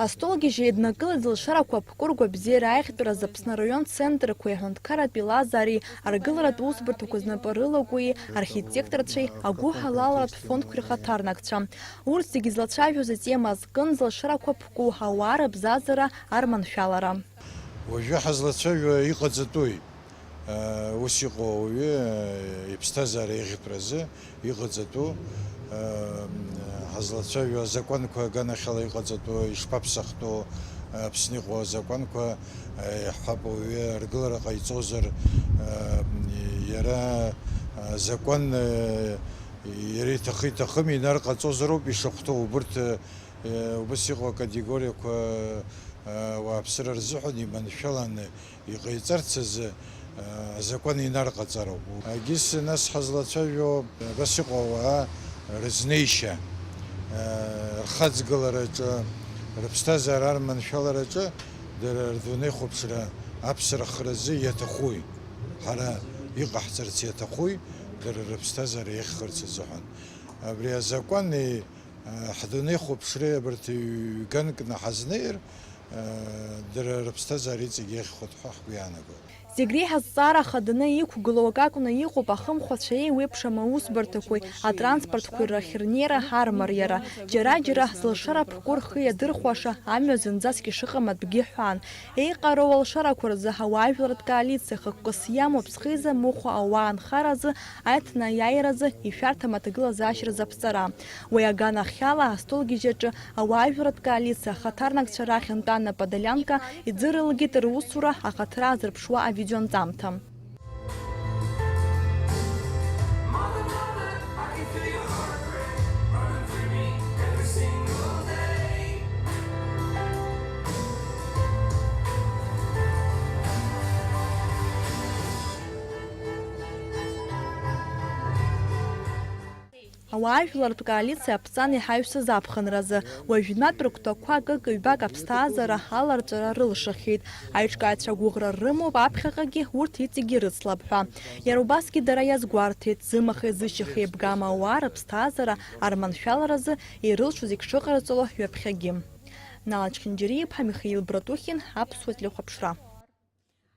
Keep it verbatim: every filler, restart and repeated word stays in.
Астолгьежьы еиднакылеит зылшарақәа аԥкәырқәа абзиара аиӷьтәразы Аԥсны араион центрқәеи аҳәынҭқарратәи Лазари аргыларатә усбарҭақәа знапы рылакуи архитекторцәеи агәыҳалалратә фондқәеи рхаҭарнакцәа. Урҭ зегьы злацәажәоз атема азкын зылшарақәа ԥку, ауаа рыбзазара, арманшәалара. Уажәы ҳазлацәажәо иҟаҵатәуи? Ус иҟоу ауаҩы иԥсҭазаара еиӷьтәразы иҟаҵатәу, ҳазлацәажәо азакәанқәа аганахьала иҟаҵатәу, ишԥаԥсахтәу, Аԥсны иҟоу азакәанқәа, иаҳҳәап, ауаҩы аргылара ҟаиҵозар, иара азакәан иара иҭахы-иҭахым инарҟаҵозароуп ишахәҭоу, убырҭ, убыс иҟоу акатегориақәа ауааԥсыра рзыҳәан иманшәаланы иҟаиҵарц азы, а, азакәан инарҟаҵароуп. Егьыс нас ҳазлацәажәо абас иҟоу ауаа рызнеишьа, а, рхаҵгылараҿы, рыԥсҭазаара арманшәалараҿы, дара рдунеихәаԥшра аԥсрахразы иаҭахуи, ҳара иҟаҳҵарц иаҭахуи, дара рыԥсҭазаара иахьхырц азыҳәан. Абри азакәани, а, ҳдунеихәаԥшреи абарҭ ҩганкны ҳазнеир, дара рыԥсҭазаара иҵегь иахьхәатәхо ҳгәы иаанагоит. Зегь реиҳа азҵаара хаданы иқәгылоу акакәны иҟоуп ахымхәацәа еиуеиԥшым аусбарҭақәеи атранспортқәеи рахь рнеира, армариара. Џьара-џьара зылшара ԥку рхы иадырхәаша амҩа зынӡаск ишыҟам атәгьы ҳәан. Еиҟароу алшарақәа рзы ауаажәлартә коалициа хықәкыс иамоу Аԥсхеиза мыхәа ауаа анхара азы аиҭнаиааира азы ишәарҭам аҭагылазаашьа рзы аԥҵара. Уи аганахьала астолгьежьаҿы ауаажәлартә коалициа ахаҭарнакцәа рахьынтә Анна Подолианка иӡырылгеит русура ахаҭара азырԥшуа авидеонҵамҭа. Ауаажәлартә коалициа аԥҵан иҳаҩсыз аԥхынразы, уажәнатә рыгәҭакқәа акык-ҩбак аԥсҭазаара аларҵәара рылшахьеит. Аиҿкааҩцәа гәыӷра рымоуп аԥхьаҟагьы урҭ иҵегьы ирыцлап ҳәа. Иара убасгьы дара иазгәарҭеит, зымаха-зышьаха еибгам ауаа рыԥсҭазаара арманшәаларазы ирылшо зегь шыҟарҵало ҩаԥхьагьы. Нала Чхинџьариа-иԥҳа, Михаил Братухин, Аԥсуа телехәаԥшра.